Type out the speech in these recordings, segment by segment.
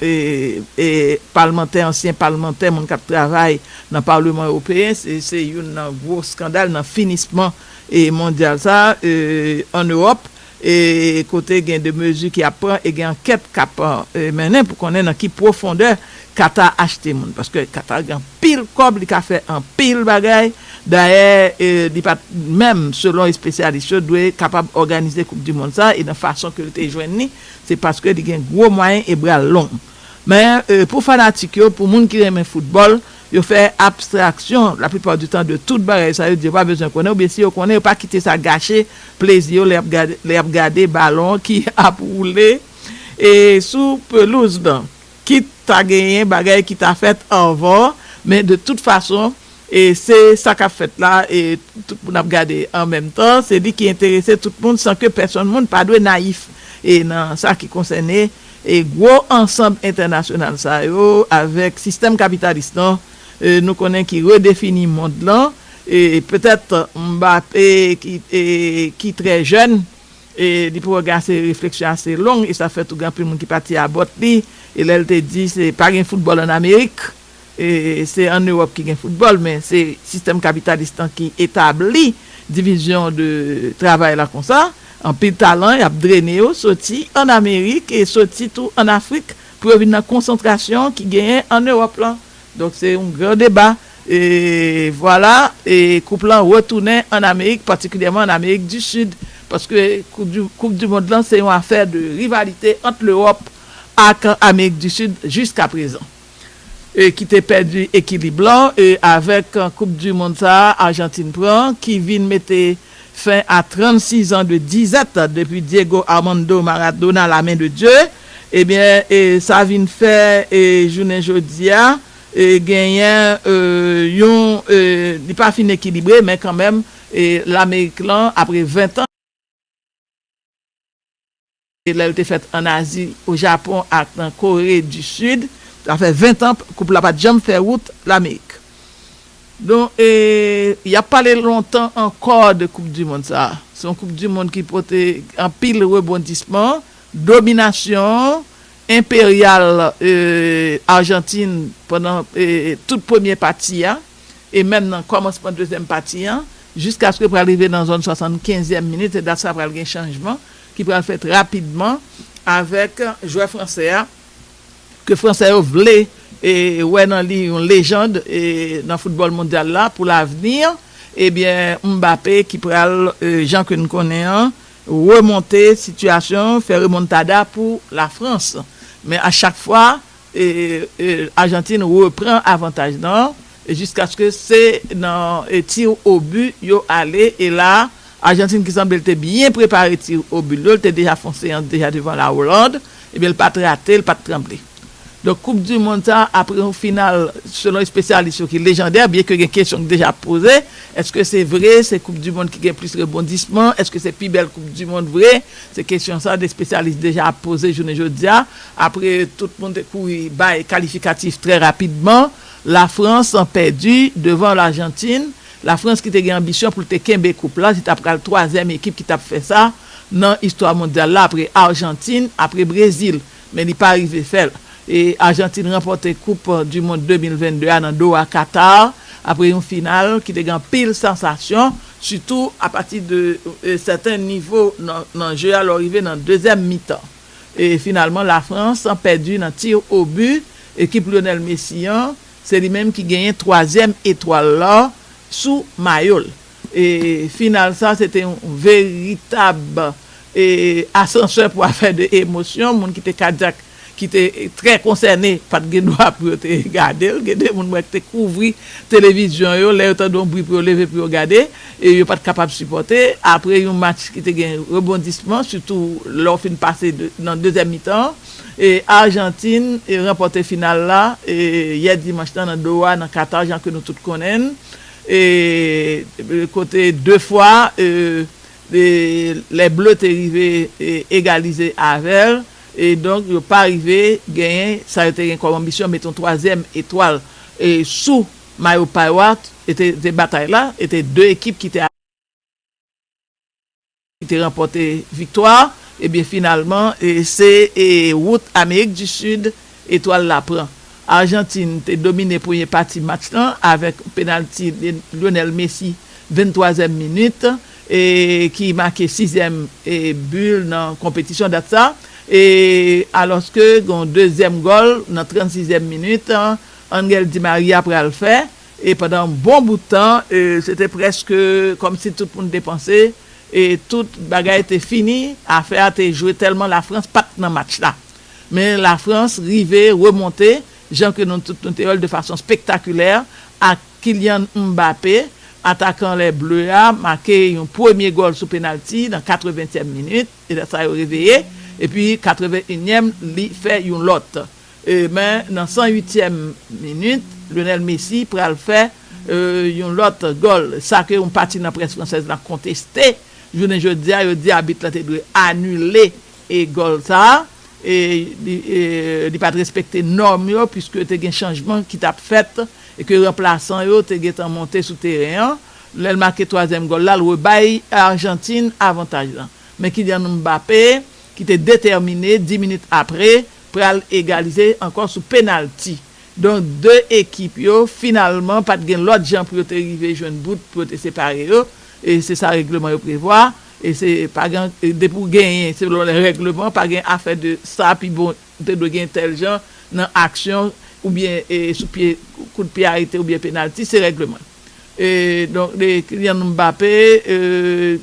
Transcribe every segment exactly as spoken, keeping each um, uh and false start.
e, e, palmantè, ansyen palmantè, moun k ap travay nan Palman Ewopeyen, se, se youn nan gwo eskandal nan finisman e mondyal sa e, ann Ewòp, e kote gen de mezi ki ap pran e gen ankèt k ap e, mennen pou konnen nan ki pwofondè Kata achte moun. Paske Kata gen anpil kòb, li ka fè anpil bagay. Dayè, e, li pa t menm, selon espesyalis yo, dwe kapab òganize Koup di Mond sa e nan fason ke l te jwenn li, se paske li gen gwo mwayen e bra l long. Men, e, pou fanatik yo, pou moun ki renmen foutbòl, yo fè abstraksyon, laplipa di tan, de tout bagay sa, yo di yo pa bezwen konnen, oubyen si yo konnen, yo pa kite sa gache plezi yo lè y ap gade, lè y ap gade balon ki ap woule e sou pelouz lan. Kit ta genyen bagay ki ta fèt anvan, men de tout fason, e se sa k ap fèt la, e tout moun ap gade an menm tan, se li ki enterese tout moun, san ke pèsonn moun pa dwe nayif e nan sa ki konsène e gwo ansanm entènasyonal sa yo avèk sistèm kapitalis lan, e nou konnen ki redefini mond lan, e petèt Mbappé ki, e, ki trè jèn, e li poko gen ase refleksyon ase long, e sa fè tou gen anpil moun ki pati abòt li, e lè l te di se pa gen foutbòl ann Amerik, e se ann Ewòp ki gen foutbòl, men se sistèm kapitalis lan ki etabli divizyon de travay la konsa. Anpil talan, y ap drene yo soti ann Amerik e soti tou ann Afrik pou yo vin nan konsantrasyon ki genyen ann Ewòp lan. Donk, se yon gran deba. E vwala, e koup lan retounen ann Amerik, patikilyèman ann Amerik di Sid, paske Koup di, Koup di Mond lan se yon afè de rivalite ant Lewòp ak Amerik di Sid jiska prezan. E ki te pèdi ekilib lan, e avèk Koup di Mond sa a, Ajantin pran, ki vin mete fen a trannsis an de dizèt depi Diego Armando Maradona, la main de Dieu, ebyen, e, sa vin fè, e, jounen jodi a, e, genyen, e, yon, e, li pa fin ekilibre, men kanmenm, e, Lamerik lan, apre ven tan, e lè l te fèt ann Azi, o Japon ak nan Kore di Sid, sa fè ven tan, koup la pa t janm fè wout Lamerik. Donk, e, y ap pale lontan ankò de Koup di Mond sa a. Se yon Koup di Mond ki pote anpil rebondisman, dominasyon enperyal, e, Ajantin pandan, e, tout premye pati a, e menm nan kòmansman dezyèm pati a, jiskaske pral rive nan zòn swasannkenzyèm minit, se dat sa pral gen chanjman, ki pral fèt rapidman avèk jwè fransè a, ke Fransè yo vle, e, wè nan li yon lejand, e, nan foutbòl mondyal la pou lavni, ebyen, Mbappé ki pral, e, jan ke n konnen an, remonte sitiyasyon, fè remontada pou Lafrans. Men a chak fwa, e, e, Ajantin repran avantaj lan, e jiskaske se nan, e, tir o bi yo ale, e la, Ajantin ki sanble l te byen prepare tir o bi l yo, l te deja fè yon seyans deja devan la Hollande, ebyen l pa t rate, l pa t tranble. Donk, Koup di Mond sa, apre yon final, selon espesyalis yo, ki lejandè, byen ke gen kesyon ki deja ap poze, èske se vre, se Koup di Mond ki gen plis rebondisman, èske se pi bèl Koup di Mond vre? Se kesyon sa, de espesyalis deja ap poze jounen jodi a. Apre, tout moun te kouri bay kalifikatif trè rapidman. Lafrans pèdi devan Lajantin. Lafrans ki te gen anbisyon pou l te kenbe koup la, se ta pral twazyèm ekip ki t ap fè sa nan istwa mondyal la, apre Ajantin, apre Brezil. Men li pa rive fè l. E Ajantin ranpòte Koup di Mond de mil vennde a nan Doha, Katar, apre yon final ki te gen anpil sansasyon, sitou apati de, e, sèten nivo nan, nan je a lè w rive nan dezyèm mitan. E finalman, Lafrans pèdi nan tir o bi, ekip Lionel Messi an, se li menm ki genyen twazyèm etwal la sou mayo l. E final sa, se te yon veritab, e, asansè pou afè de emosyon. Moun ki te kadyak, ki te trè konsène, pa t gen dwa pou yo te gade l. Gen de moun, mwen, ki te kouvri televizyon yo, lè yo tande yon bri pou yo leve pou yo gade, e yo pa t kapab sipòte. Apre yon match ki te gen rebondisman, sitou lè w fin pase de, nan dezyèm mitan, e Ajantin, e, ranpòte final la, e, yè dimanch lan nan Doha, nan Katar, jan ke nou tout konnen l. E, e, kote de fwa, e, e, Les Bleus te rive, e, egalize avè l. E donk, yo pa rive genyen sa yo te gen kòm anbisyon, mete yon twazyèm etwal, e, sou mayo Pirate, e te, te batay la, e te de ekip ki te ki te ranpòte viktwa. Ebyen, finalman, e, se, e, wout Amerik di Sid etwal la pran. Ajantin te domine premye pati match lan avèk penalti Lionel Messi, venntwazyèm minit, e, ki make sizyèm, e, bi l nan konpetisyon dat sa. E, alòske gen yon dezyèm gòl nan trannsizyèm minit, Angel Di Maria pral fè. E pandan yon bon bout tan, e, se te prèske kòmsi tout moun te panse, e, tout bagay te fini, afè a te jwe tèlman Lafrans pa t nan match la. Men Lafrans rive remonte, jan ke nou tout nou te wè l, de fason spektakilè, ak Kylian Mbappé, atakan Les Bleus a, make yon premye gòl sou penalti nan katreventyèm minit, e sa yo reveye, epi katrevenyinyèm, li fè yon lòt. E, men nan san uityèm minit, Lionel Messi pral fè, e, yon lòt gòl. Sa ke yon pati nan près fransèz la konteste, jounen jodi a, yo di abit la te dwe anile, e, gòl sa a, e, li, e, li pa t respekte nòm yo, piske te gen chanjman ki t ap fèt, e ke ranplasan yo te gentan monte sou teren an. Lè l make twazyèm gòl la, l rebay Ajantin avantaj lan. Men Kylian Mbappé, ki te detèmine, dis minit apre, pral egalize ankò sou penalti. Donk, de ekip yo, finalman, pa t gen lòt jan pou yo te rive jwenn bout pou yo te separe yo. E se sa règleman yo prevwa. E se pa gen, e depi w genyen, selon lè règleman, pa gen afè de sa, pi bon, ou te dwe gen tèl jan nan aksyon, oubyen, e, sou pye, kout pye arete oubyen penalti, se règleman. E, donk, e, Kylian Mbappé, e,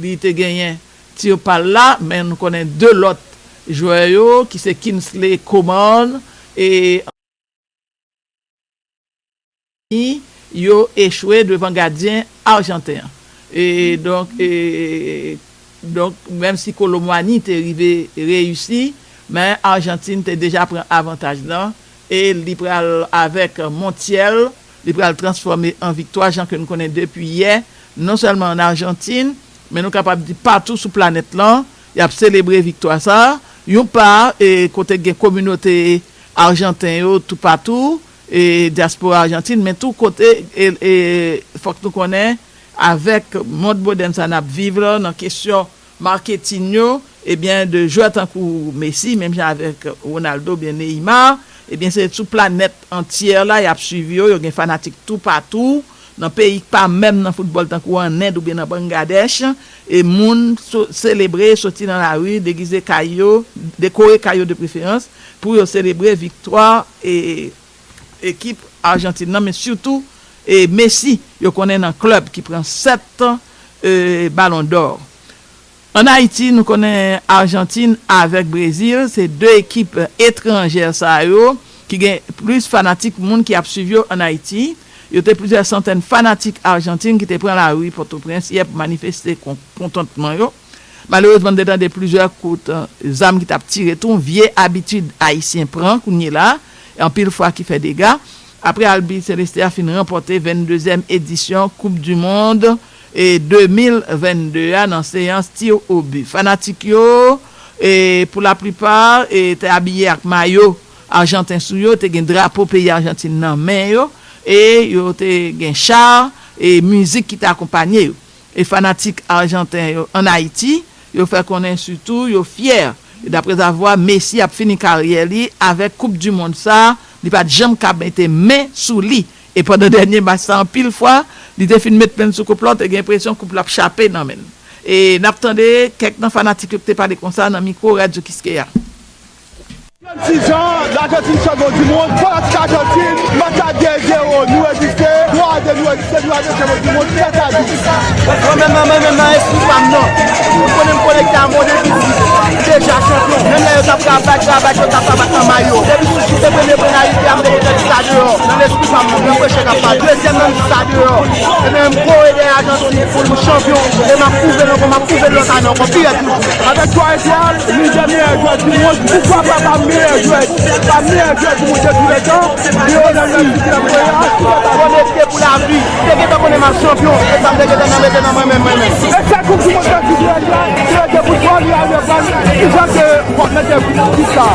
li te genyen ti pa l la, men nou konnen de lòt jwè yo, ki se Kingsley Coman e yo echwe devan gadyen ajanten an. E donk, e, donk, menm si Kolo Muani te rive reyisi, men Ajantin te deja pran avantaj lan e li pral avèk Montiel, li pral transfòme an viktwa, jan ke nou konnen depi yè, non sèlman an Ajantin, men nou kapab di patou sou planèt lan, y ap selebre viktwa sa a. Yon pa, e, kote gen kominote ajanten yo toupatou, e, dyaspora ajantin, men tou kote, e, e, fòk nou konnen, avèk mond modèn sa n ap viv la, nan kesyon maketin yo, ebyen, de jwè tankou Messi, menm jan avèk Ronaldo oubyen Neymar, ebyen, se sou planèt antyè la, y ap swiv yo, yo gen fanatik toupatou, nan peyi k pa menm nan foutbòl, tankou an End oubyen nan Bangladèch, e moun so-, selebre, soti nan lari, degize kay yo, dekore kay yo de preferans, pou yo selebre viktwa, e, ekip Ajantin nan, men sitou, e, Messi, yo konnen nan klèb ki pran sèt, e, Balon dò. Ann Ayiti, nou konnen Ajantin avèk Brezil, se de ekip etranjè sa yo ki gen plis fanatik moun ki ap swiv yo ann Ayiti. Yo te plizyè santèn fanatik Ajantin ki te pran lari Pòtoprens yè pou manifeste kon-, kontantman yo. Malerezman, n te tande plizyè kout, e, zam ki t ap tire tou, yon vye abitid ayisyen pran kounye la, anpil fwa ki fè dega. Apre Albi Seleste a fin ranpòte venndezyèm edisyon Koup di Mond, e, de mil vennde a nan seyans tir au but. Fanatik yo, e, pou laplipa, e, te abiye ak mayo ajanten sou yo, te gen drapo peyi Ajantin nan men yo, e yo te gen cha, e mizik ki te akonpanye yo. E fanatik ajanten yo ann Ayiti, yo fè konnen sitou yo fyè, daprezavwa Messi ap fini karyè li avèk Koup di Mond sa, li pa t janm ka mete men sou li. E pandan dènye match sa, anpil fwa, li te fin met men l sou koup la, w te gen enpresyon koup la ap chape nan men l. E n ap tande kèk nan fanatik yo ki te pale konsa nan mikwo Radyo Kiskeya. Vennsis jan, Lajantin chanpyon di mond, fanatik Ajantin, match la de zewo, nou egziste, twa a de, nou egziste, nou al nan chanpyon di mond, sèt a dis. Mwen menm, mwen menm nan espri pa m nan, m konnen m konekte a Mond Envizib, deja chanpyon. Menm lè yo t ap rabat, rabat, yo t ap rabat nan mayo. Depi sou choute premye penalite a, m te gentan di sa deyò. Nan lespri pa m, nan preche k ap pale. Dezyèm nan, m di sa deyò. E men m kore dèyè Ajantin pou nou chanpyon. E m ap pwouve l ankò, m ap pwouve l lòt ane ankò, pi rèd toujou. Avèk twa etwal, li se meyè jwè di mond. Poukwa pa, pa meyè jwè, pa meyè jwè di mond de tou le tan? Lionel Messi ki nan premye a, si pa ta konekte pou lavi. M te gentan konnen m ap chanpyon, e sa m te gentan nan mete nan mwen menm, mwen menm. E se koup di mond de tou le tan, se de foutbòl, li al de bal. Kijan ke w ap mete tit sa?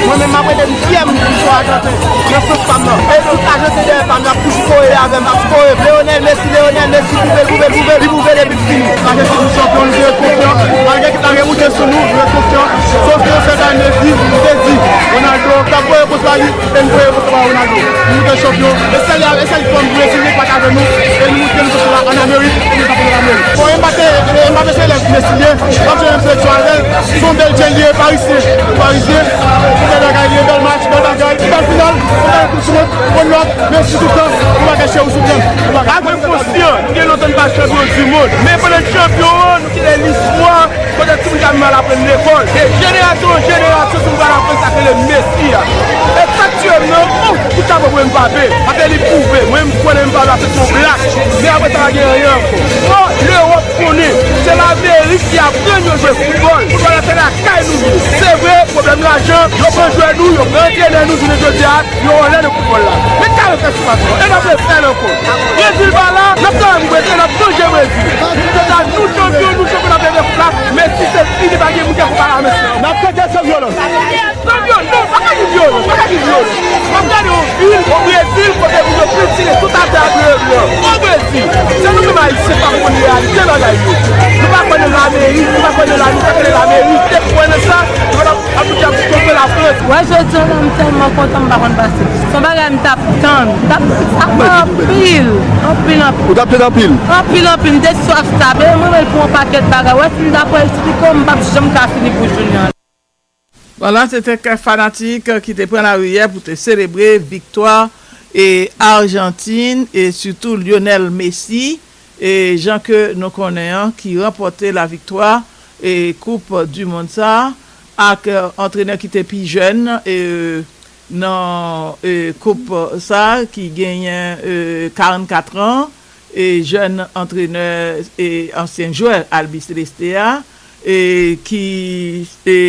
Mwen menm, m ap rete m fyè, m Ajante nan sans pa m nan. E tout Ajante dèyè pa m, y ap toujou kore avè m, y ap kore. Lionel Messi, Lionel Messi, pwouve l, pwouve l, pwouve l, li pwouve l epi l fini. Ajante nou chanpyon, nou te ret konfyan. Malgre ekip la gen moute sou nou, nou ret konfyan. Sof ke sèt ane Messi, nou te di Ronaldo, t ap voye pòs ba li, e nou voye pòs ba Ronaldo. Nou te chanpyon. E sèl, e sèl fanm Brezil ki pa t avè nou, e nou montre nou soti la ann Amerik, e nou t ap ann Amerik. Bon, Mbappé, Mbappé se elèv Messi li ye, l ap jwe menm seleksyon avè l. Se yon bèl jèn li ye, parisyen, parisyen. Se bèl bagay li ye, bèl match, bèl bagay. Bèl final, final koup di mond, bon lòt, Messi toutan, yon bagay chè ou sou kè m. Yon bagay. Avèk konsyan, nou gen lontan n pa chanpyon di mond, men pandan n chanpyon an, nou kite listwa kote timoun ka mal aprann lekòl. E jenerasyon an jenerasyon, timoun pral aprann sa k rele Mesi a. E sa k tiye m nan, oh, tout sa pou Mbappé. Mbappé li pwouve, mwen m kwè nan Mbappé, se yon blak. Men apre sa, pa gen anyen ankò. Fò Lewòp konnen, se Lamerik ki aprann yo jwe foutbòl. Foutbòl la se lakay nou ye. Se vre, pwoblèm lajan, yo pran jwè nou, yo pran antrenè nou, jounen jodi a, yo vòlè nan foutbòl la. Men kare fè sou patwon, e n ap refè l ankò. Brezil pa la, n ap travay pou Brezil, n ap vanje Brezil. Jodi a, nou chanpyon, nou chanpyon, n ap leve koup la, Mesi se fini, pa gen moun ki konpare a Mesi. N ap fete san vyolans. San vyolans, non, pa ka gen vyolans, pa ka gen vyolans. M ap gade yon vil, o Brezil, kote moun yo plen tire tout atè a blan blan. O Brezil, se nou menm Ayisyen pa konn reyalite bagay yo. Nou pa kwè nan Lamerik, nou pa kwè nan la, nou pa kwè nan Lamerik. Te kwè nan sa, nou pa t ap ap di ap kontre Lafrans. Wè, jodi a la, m tèlman kontan, m pa konn pase. Se yon bagay m t ap tann. M t ap tann sa anpil, anpil, anpil. Ou t ap tann anpil? Anpil, anpil. M te swaf sa. Ben, mwen menm pou yon pakèt bagay. Wè, si m ta pral eksplike w, m p ap janm ka fini pou jounen an. Vwala, se te kèk fanatik ki te pran lari yè pou te selebre viktwa e Ajantin e sitou Lionel Messi, e jan ke nou konnen an, ki ranpòte la viktwa e Koup di Mond sa a, ak, e, antrenè ki te pi jèn, e, nan, e, koup sa a, ki genyen, e, karannkat an, e, jèn antrenè e ansyen jwè Albiceleste a, e, ki, e,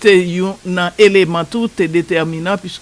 te youn nan eleman tou te detèminan, piske